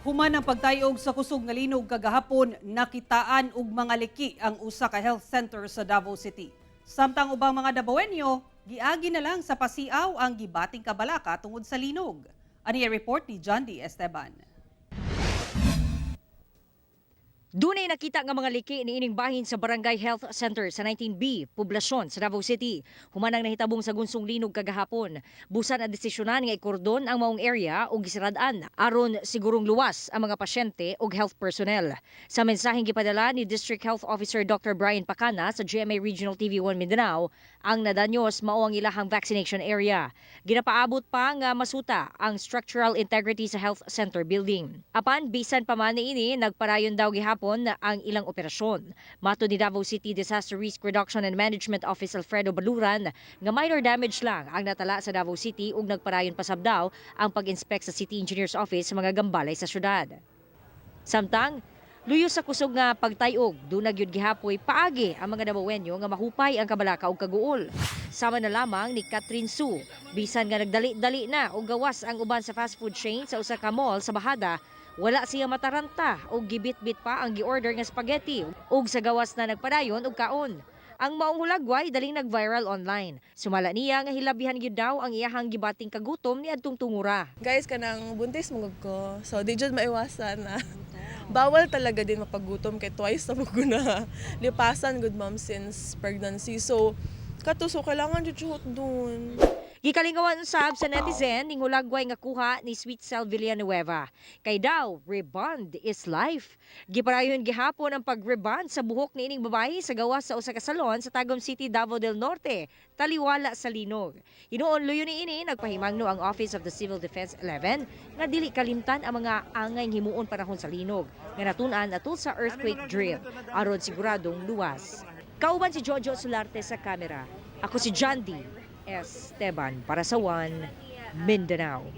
Human ang pagtayog sa kusog nga linog kagahapon, nakitaan og mga liki ang usa ka health center sa Davao City. Samtang ubang mga Dabawenyo, giagi na lang sa pasiaw ang gibating kabalaka tungod sa linog. Ani report ni John D. Esteban. Dunay nakita nga mga liki niining bahin sa Barangay Health Center sa 19B, poblasyon sa Davao City. Human ang nahitabong sa gunsong linog kagahapon. Busan ang desisyonan nga ikordon ang maong area ug gisirad-an aron sigurong luwas ang mga pasyente ug health personnel. Sa mensaheng gipadala ni District Health Officer Dr. Brian Pacana sa GMA Regional TV 1 Mindanao, ang nadanyos mao ang ilahang vaccination area. Ginapaabot pa nga masuta ang structural integrity sa health center building. Apan bisan pa man niini, nagparayon daw gihapon ang ilang operasyon. Matod ni Davao City Disaster Risk Reduction and Management Office Alfredo Baluran nga minor damage lang ang natala sa Davao City ug nagparayon pasab daw ang pag-inspect sa City Engineer's Office sa mga gambalay sa syudad. Samtang luyo sa kusog nga pagtayog, duna gyud gihapoy paagi ang mga Dabawenyo nga mahupay ang kabalaka ug kaguol. Sama na lamang ni Catherine Su, bisan nga nagdali-dali na og gawas ang uban sa fast food chain sa usa ka mall sa Bahada, wala siya mataranta og gibitbit pa ang gi-order nga spaghetti ug sa gawas na nagpadayon og kaon. Ang maong hulagway daling nag-viral online. Sumala niya nga hilabihan gyud daw ang iyahang gibating kagutom ni adtong tungura. Guys, kanang buntis mo ko. So, di jud maiwasan na. Bawal talaga din mapagutom kay twice na mo ko na lipasan, good mom, since pregnancy. So, kato, so kailangan jud siya dun. Gikalingawan usab sa netizen ning hulagway nga kuha ni Sweet Cell Villanueva. Kay daw, rebond is life. Giparayon gihapon ang pag-rebond sa buhok ni ining babae sa gawas sa usa ka salon sa Tagum City, Davao del Norte, taliwala sa linog. Hinuon luyo ni ini, nagpahimangno ang Office of the Civil Defense 11 nga dili kalimtan ang mga angay himuon panahon sa linog nga natun-an atol sa earthquake drill aron siguradong luwas. Kauban si Jojo Solarte sa kamera. Ako si John D. Esteban para sa One Mindanao.